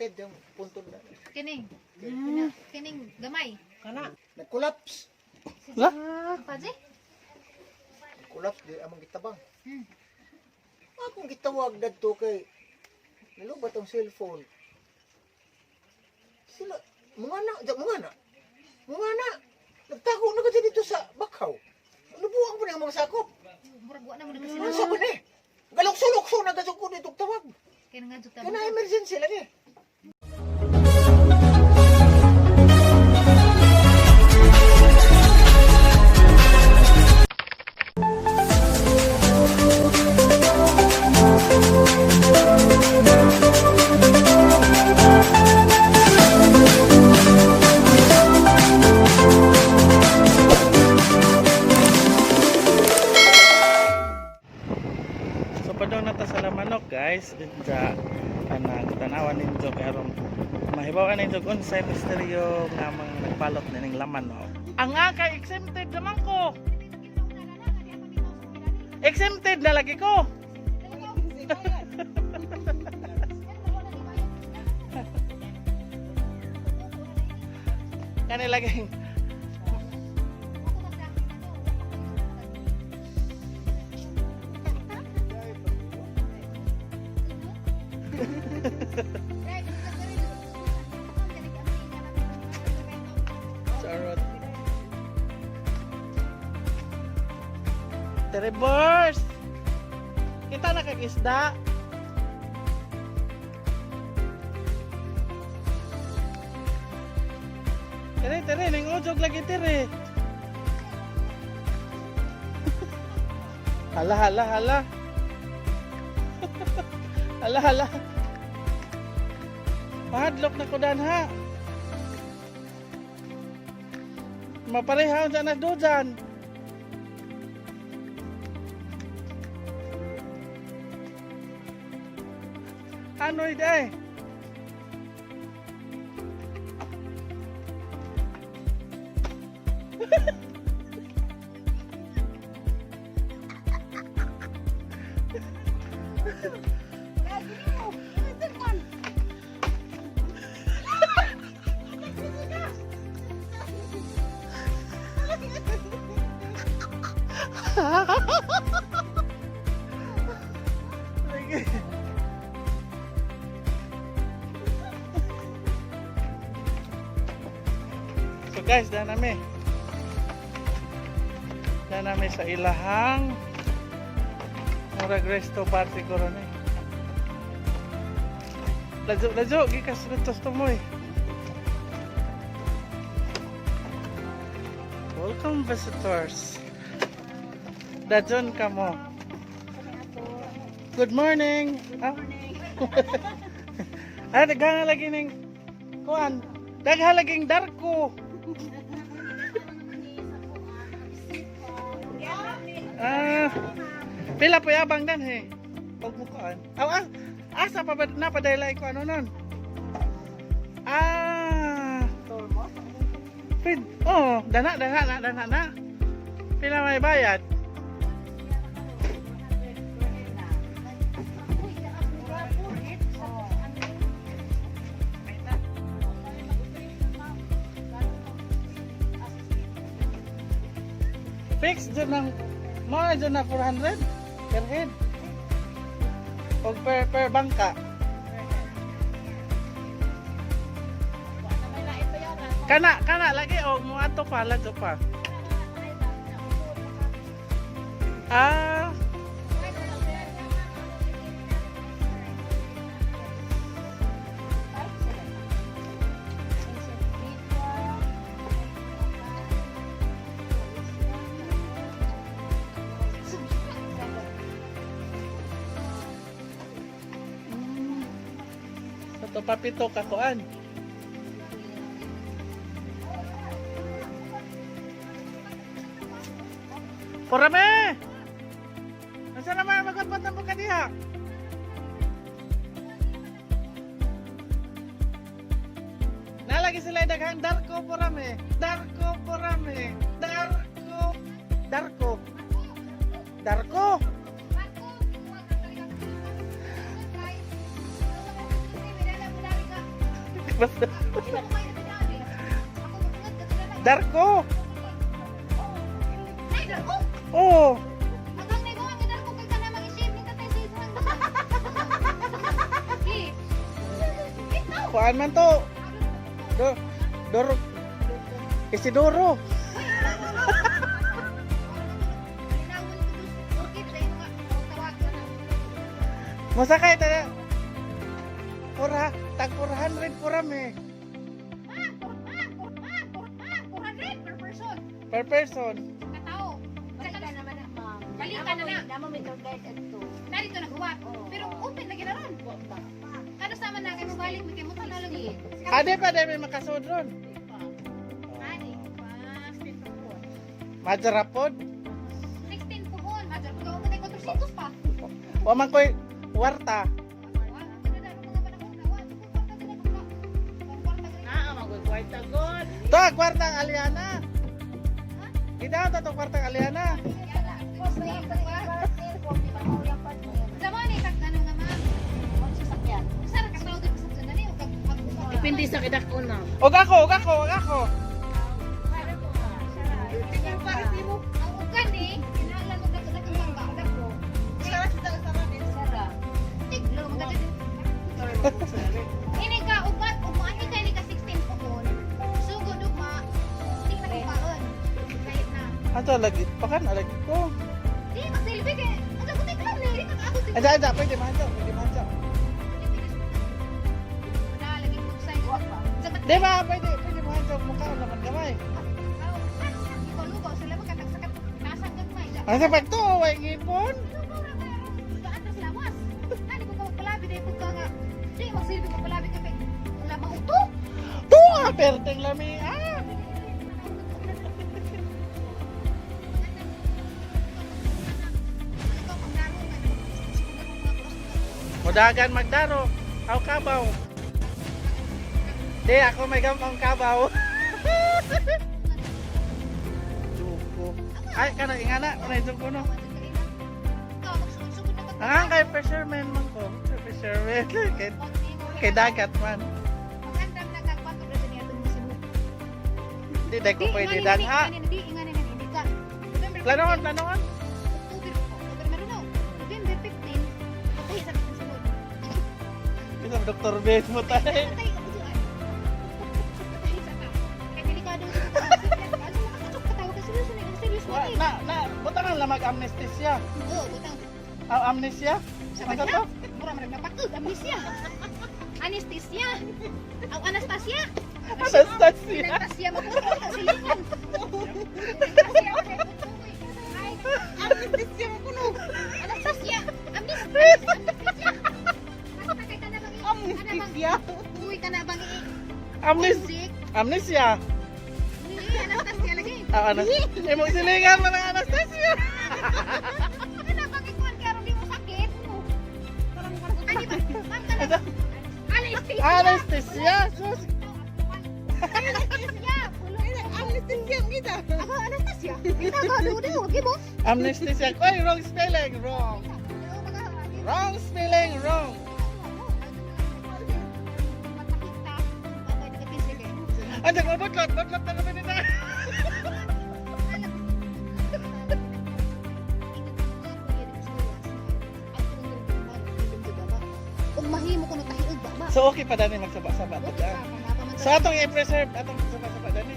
head yung puntod na. Kining. Kining gamay. Kana. Nag-collapse. La? Paji? Nag-collapse di among gitabang. Akong gitawag dadto kay nalubat ang cellphone. Sila mga na, mga na. Mga na. Nagtago na kasi dito sa Bakaw. Nabuang pa na ang mga sakop. Murag wa na mo nagkasila. Ano sa ni? Galokso-lokso na kasi ko dito tawag. Kaya nga jud Kaya na emergency lagi. So padong na ta sa Lamanok, guys, dinja kanang tanawan ninyo kay aron mahibaw-an ninyo kung unsay misteryo nga mga nagbalot nining lamanok. Ang nga kay exempted naman ko. Exempted na lagi ko. Kani laging Charot. Reverse! Kita na kag isda. Tere, tere, ning ujog lagi tere. Hala, hala, hala. Hala, hala. Mahadlok na ko dan ha. Mapareha sa na dojan. Ano ide? Lagi. So guys, daan nami. Daan nami sa ilahang murag resto bar siguro ni. Lajo, lajo, gikas dito mo eh. Welcome visitors. Dajon ka mo. Good morning. Good morning. Ah, daghan lagi ning kuan. Daghan laging darko. Ah. Pila po yabang dan he. Pag mukuan. Aw ah, asa pa ba napadaylay ko ano nun? Ah. Pid, oh, dana dana na dana na. Pila may bayad? Fix dyan ng mga dyan na 400 per head. O per bangka. Kana kana lagi o mo ato pa ladyo pa. Ah, sa to papito ka kuan. Porame! Asa naman magatbat na ka diha? Nalagi sila daghang darko porame. Darko porame. Darko. Darko. Darko. Basta. Ako kayo na dali. Ako magungat ka na. Darko. Nay, darko. Oo. Agang nay buwan nga darko kay kana mag-shave ni tatay sa isang. Eh. Ito. Kuan man to. Do, Doro. Isidoro. Masakay ta. Pura, tag 400 pura me. Per person. Per person. Katao. Balik ka naman na, ma'am. Balik ka na na. Namo may tour guide adto. Narito naghuwat. Oo. Pero open lagi na ron. Wa pa. Ano sama na kay mobalik mo kay mo tanaw lagi. Ade pa dai may makasud ron. Ani pa. Majarapod. 16 puhon. Majar ko mo kay 400 pa. Wa man koy warta. Wa, ano na mga panahon na wa. Kwarta gani ko. Kwarta gani. Naa magkwarta god. To, kwartang Aliana. Gidaw ta to kwartang Aliana. Zaman eh kag ano nga ma'am. Sasakyan. Sar ka tawag sa dyan o kag pag Depende sa kidako na. Og ako, og ako, og ako. Ang ugan eh, kinahanglan mo dako dako bang ba? Sara. Tiglo mo ka Ini ka ugat ug maanhi ka ini ka 16 puhon. Sugod ugma, di na kupaon. Kahit na. Ato lagi pakan alagi ko. Di magsilbi kay ang ko tiglo ni di ka kaabot. Aja aja pwede man pwede man. Na lagi ko sa Wa pa. Zagat Di ba pwede pwede man mukha naman gamay. Ikaw lugaw sila magkatagsakat tasang gagmay. Ang sa pagto way ngipon. Lugaw ra kay aron gaan ra sa lawas. Nani ko palabi dai pud ka nga. Di magsilbi ko palabi ka kay wala mauto. Tuwa perteng lami. Ah. Mudagan magdaro. Aw kabaw. Di ako may gamong kabaw. Duko. Ay kana ingana kana duko no. Ang kay fisherman man ko. Fisherman kay, kay dagat man. Di dai ko pwede dagha. Planoon, planoon. November 15, patay sa Cebu. Kita Dr. Ben mo tayo. Patay ka dyan. Patay sa ka. Kaya delikado sa ka. Ano makakatsok ka tawag ka seryoso na seryoso Wa, na. na, na, butang ang lamag amnesia. Oo, butang. Ang amnesia? Sa Ano kanya? to? Mura man napakod, amnesia. Anesthesia. Aw Anastasia. Anastasia. Anastasia maputo ka silingan. Anastasia mo Ay, Amnesia mo kuno. Anastasia. Amnesia. Amnesia. Basta kay ka na bang Amnesia. Uy ka na bang i Amnes music? amnesia. Hindi, Anastasia lagi. Ah, anas Imong silingan man ang Anastasia. Ano na bang ikuan kay aron di mo sakit? Ani ba? Ma'am ka na. Anesthesia. Anastasia. Sus. Anesthesia. Amnesia kita. Ako Anastasia. Kita ka dude, wag mo. Amnesia. Oy, wrong spelling, wrong. Wrong spelling, wrong. Andiyan ko butlot, butlot na naman nito. Ug mahimo ko no tahiog ba ba? So okay pa dani magsaba-saba to ka. So atong i-preserve atong saba-saba dani.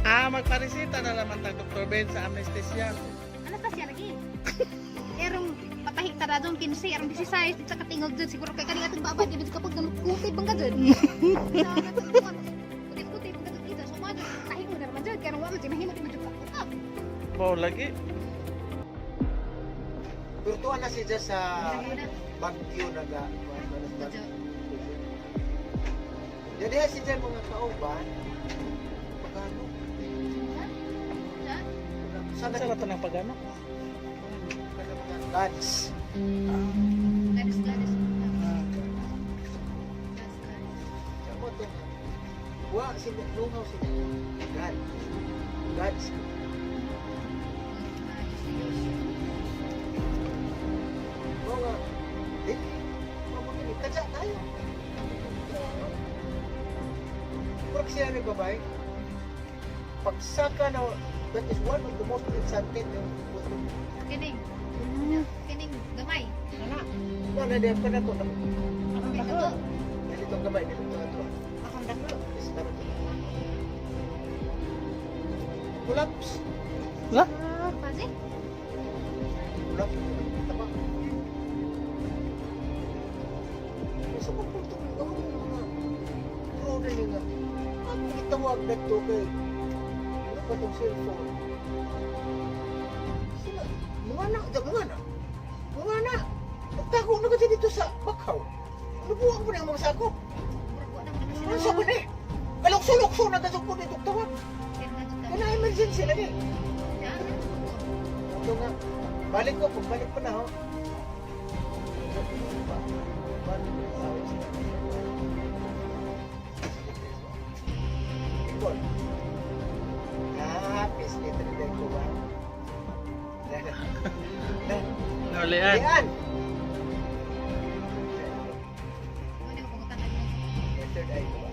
Ah, magparesita na naman tag Dr. Ben sa amnesia. Anastasia lagi. Erong patahik tara doon 15, erong 16, sa katingog dyan. Siguro kay kaning atong baba, di ba kapag kuti bang ka dyan? Kuti-kuti bang ka dyan. So, mga tahik mo na naman dyan. Kaya wa man dyan, mahimo di man dyan ka. Bao lagi. Pero tuwa na siya sa Baguio naga. Jadi si dyan mga kauban, pagano? Sa Sa rato ng pagano? mga gods. Ganis, ganis. Ah. Sa mo to nga. Wa sila lungaw sila. God. Gods. Pag siya ni babae, pagsaka na, that is one of the most excited yung puto. Kining. Kining gamay. Wala. Na, na, na, pa na to. Akong Ito. dako. Dito ang gamay, dito ato. Akong dako. Yes, tama to. Collapse. La? Pasi? Collapse. Tama. Sa pagpunto ko, ang mga pro na nga. Ako gitawag na to kay ano pa tong cellphone? Sila, mga anak, mga anak, mga anak. Nagtago na kasi dito sa Bakaw. Ano buwang mo na ang mga sakop? Murag wa na mo Ano sa ni? Kalukso-lukso na kasok ko dito tawag. Kaya Kaya emergency lagi. Ito nga. Balik ko, pagbalik ko na ho. Ikaw. Ah, pislit na ko ba? Naulian. Yan! May third eye ko ba?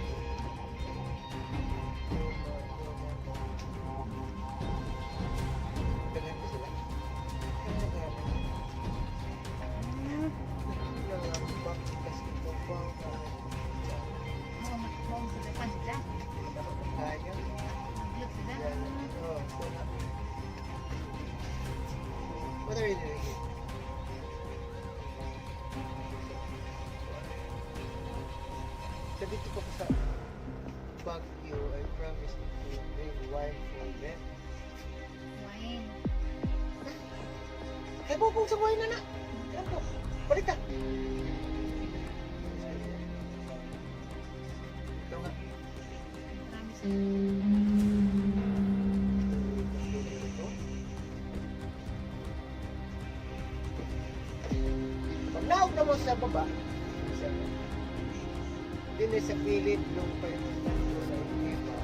Daghan ko sila. What are you doing here? Sa dito pa ko sa Baguio, I promise to bring wine for them. Wine. Kaya bukong sa wine na na. Alam ko, palita. Ito nga. Promise. Pag naog na mo sa baba, sa din sa kilid nung painuntan ko sa iba.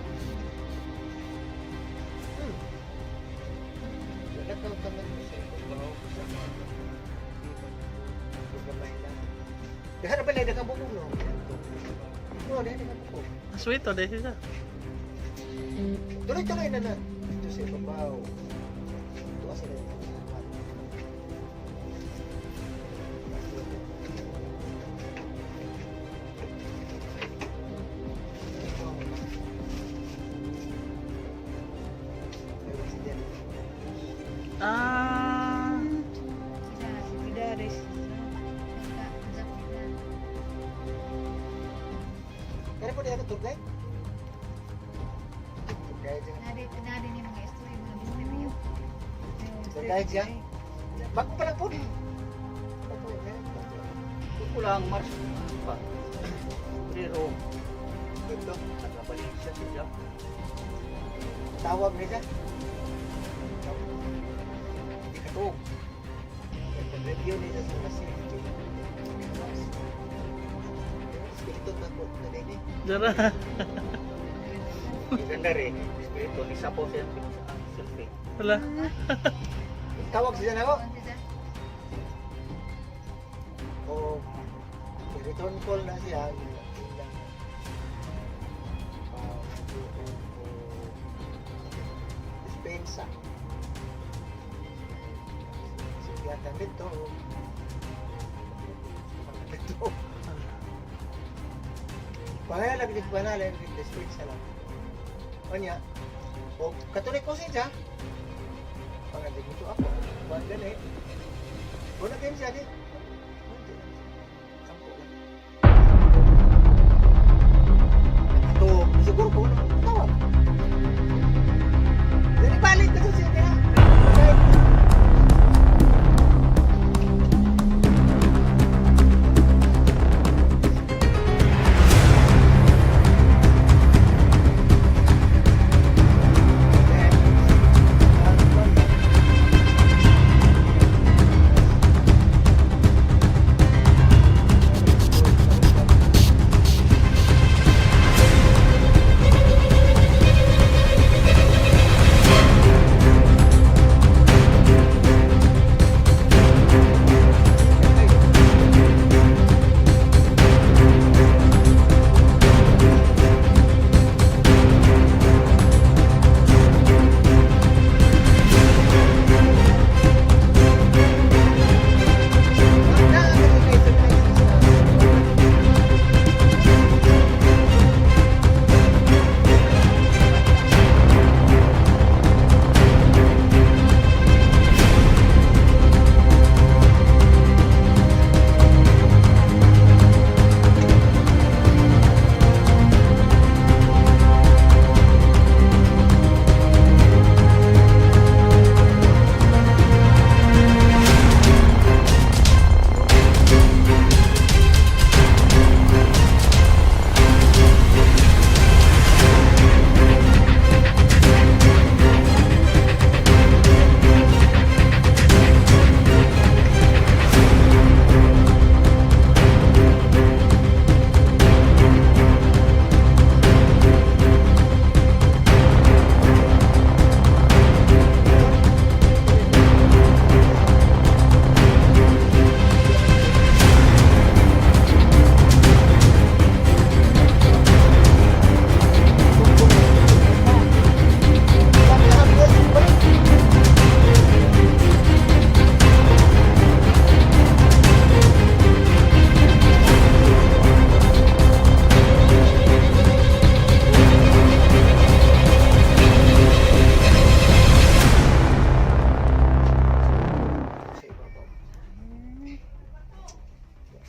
Wala kang kamay mo sa ibabaw sa mga iba. Gamay lang. Dahan na pala, nakabukong no? Oo, dahan nakabukong. Sweet oh, dahil siya. Tuloy-tuloy na na. Dito sa ibabaw. Ito kasi na ito. Ah. Pidares. Kaya po niya tour guide? Tour guide siya. Nari ni mga istorya, mga misteryo. Tour guide siya. Bago pa lang po. Bago, eh. Kulang Mars pa. Pero Ito. taga Valencia sila. Tawag nila. Hindi ka tuog. Review nila sa mga safety. Espiritu na ko na din eh. Dara. Ganda rin. Espiritu ni Sapo selfie. Selfie. Wala. Tawag siya na ako. O return call na siya. Dispensa. Sugatan nito. Nito. Pangalag di pangalag di dispensa lang. Onya. O katuloy ko siya. Pangalag nito ako. Wa gani. Wala kayo siya di. Sampo lang. Ito, siguro ko na tawag. Dali balik kasi siya niya. Okay.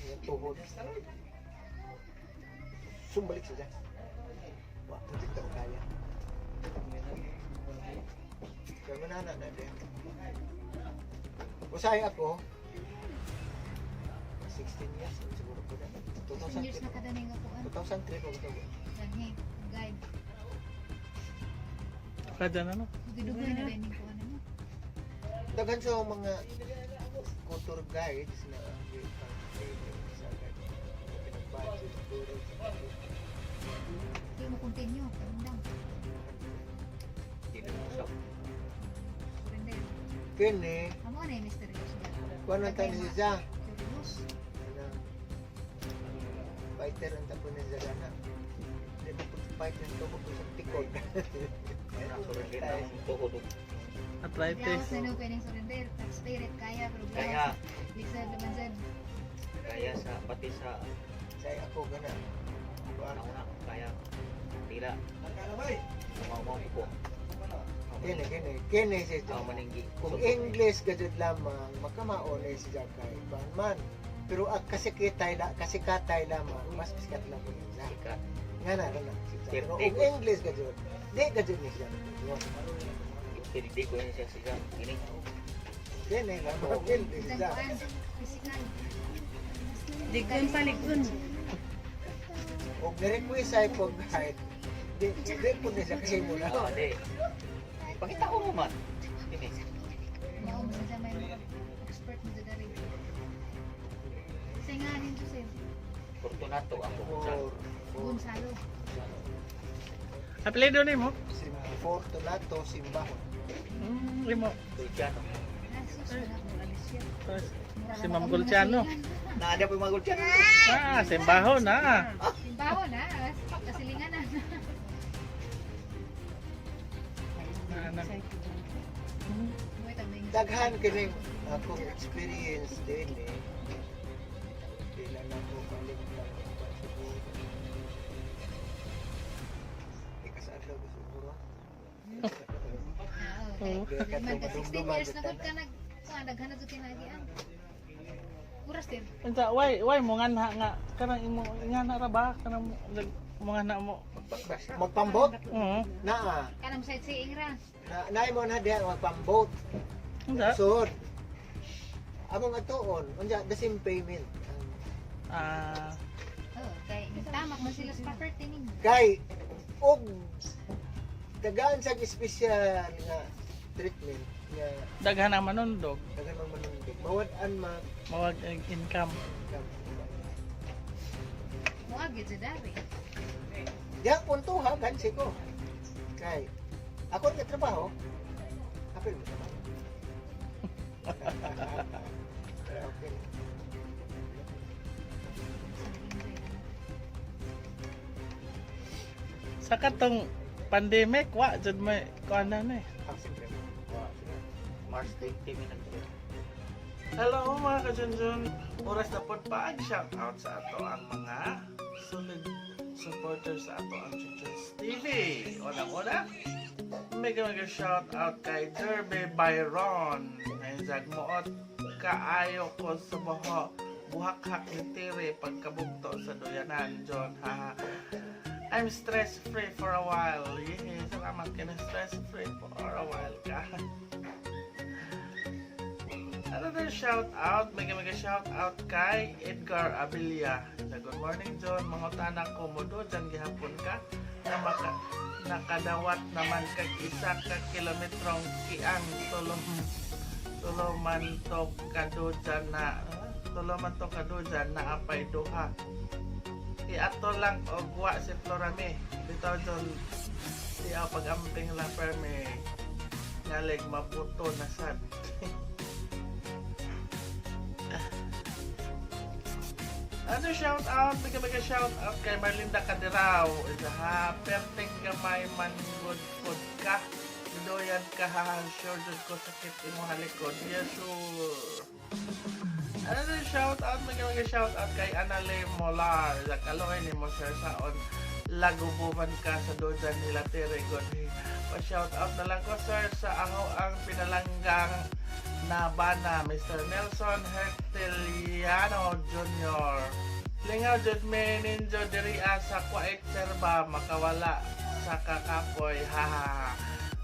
Yung tuhod. Sumbalik siya. Wa, hindi ko kaya. Kaya manana na diya. Usahay ako, 16 years, siguro ko na. 16 years na 2003. kada nga kuan. 2003 ko ito. Ganhi, guide. Kada na no. Dugoy na rin kuan mo. Daghan sa mga tour guides na ang training sa guide. Pinag-budget, tourism. Di mo continue, kamundang. Hindi na usap. Surrender. Kini, Amo na yung mysterious niya. kuan lang tayo siya. Curious. Kanang fighter ang tapo ni Zagana. Hindi ko fight ng tubo ko sa tikod. Surrender na ang tuhod. Arthritis. Laos na no pwedeng surrender. Spirit kaya pero Kaya, laos. Lisod naman sad. kaya sa, pati sa, Say ako gana. Kuan. una, kaya, tila, umaw ko. Kini, kini, kini si Ako maninggi. Kung English gajud lamang makamao na si Jakay kuan man. Pero ang kasikitay la kasikatay lamang mas sikat lang po niya. Sikat. Nga na na si Jack. Pero Pero kung English gajud, di gajud ni siya. Hindi ko yun siya siya. Ini. Kini lamang English Isang siya. kuan, physical. Ligon pa, ligon. Og ni-request ay pag guide, di di po niya siya kasi mo na. Ah, di. Pakita ko mo man. Ini. Mao mo sa may mga expert mo sa dari. Kasi nga ninyo sir, Fortunato ako. Gonzalo. For, Gonzalo. Apelyido nimo? si Fortunato Simbahon. Imo. Gulciano. Ah, sus, wala ko alis siya. Mura Si lang Ma'am ako Gulciano. nasilingan. Naada po yung mga Gulciano. Ah, simbahon na. Simbaho na, kasilingan na. Anak. Daghan kining akong experience din eh. Di lang ako kalimtan ang kwan siguro. Ikasadlaw ko siguro. Oo. Di ka Man ka 16 years na tumadumduman gud ka nag kuan daghan na jud kinagian. Oras din. Unsa why why mo nganha nga kanang imo ngana ra ba kanang mo nganha mo. Magpambot? Oo. Naa. Kanang sightseeing ra. Na, naay mo na diha magpambot. Unsa? Sud. Among atuon, unya the same payment. Ah, Oh, kay tamak man sila sa property ninyo. Kay og tagaan sa espesyal nga treatment nga daghan ang manundog, daghan mang manundog. Mawad-an ma mawag ang income. Moagi gyud sa dari. Diha punto ha gansi ko. Kay ako nga trabaho. Apil mo trabaho. Pero okay. Sa katong pandemic wa jud may kuan na eh. Ah, siyempre. March 20 minutes. Hello mga kajunjun. Oras na pod pag shout out sa ato ang mga solid supporters sa ato ang Junjun's TV. Una-una, mega mega shout out kay Derby Byron. Ngayon zagmuot kaayo ko sa buho. Buhakhak ni Tiri pagkabugto sa duyanan, John. Haha. I'm stress free for a while. Yehey, salamat ka na stress free for a while ka. Another shout out, mega mega shout out kay Edgar Abilia. Na good morning John, mga tanak ko mo do dyan gihapon ka na maka, nakadawat naman kag isa ka kilometrong kiang tulong tuluman to kadujan na tuluman to kadujan na apay duha. Iato lang og wa si Florame. Bitaw John, di ako pag-amping lang perme ngalig maputo na sad. Ano shout out, mega mega shout out kay Marlinda Cadirao. Isa ha, perting gamay man good food ka. Gidoyan ka ha, sure jud ko sakit imo halikod. Yes, sure. Another shout out, mega mega shout out kay Anale Molar. Sa kaloy ni mo sir saon lagubuman ka sa dojan nila Tere God. Pa shout out na lang ko sir sa ako ang pinalanggang na bana, Mr. Nelson Hertiliano Jr. Lingaw jud mi ninyo diri sa Kuwait Serba, makawala sa kakapoy, ha ha ha.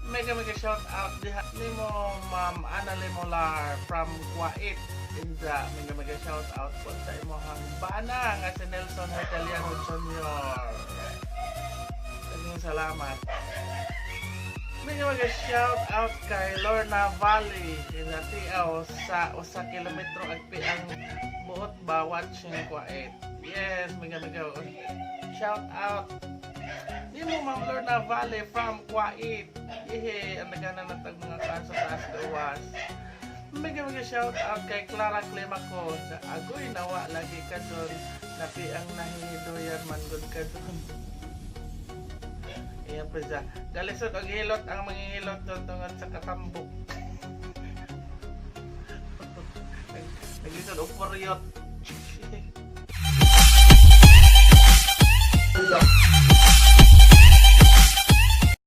Mega mega shout out diha nimo, Ma'am Ana Lemolar from Kuwait. Inda, mega mega shout out po sa imong bana nga si Nelson Hertiliano Jr. Daghang salamat. Mega mega shout out kay Lorna Valley in Tiaw sa 1 kilometro agpi ang buot ba, watching Kuwait. Yes, mega mega shout out nimo, Ma'am Lorna Valley from Kuwait. Yehe, ang nagana na tag mga kaso taas gawas. Mega mega shout out kay Clara Climaco sa agoy, nawa lagi ka doon. Napi ang nahihidoyan man gud ka doon. Ayan po siya. Galisod og hilot ang mga hilot doon tungod sa katambok. Naglisod og puryot.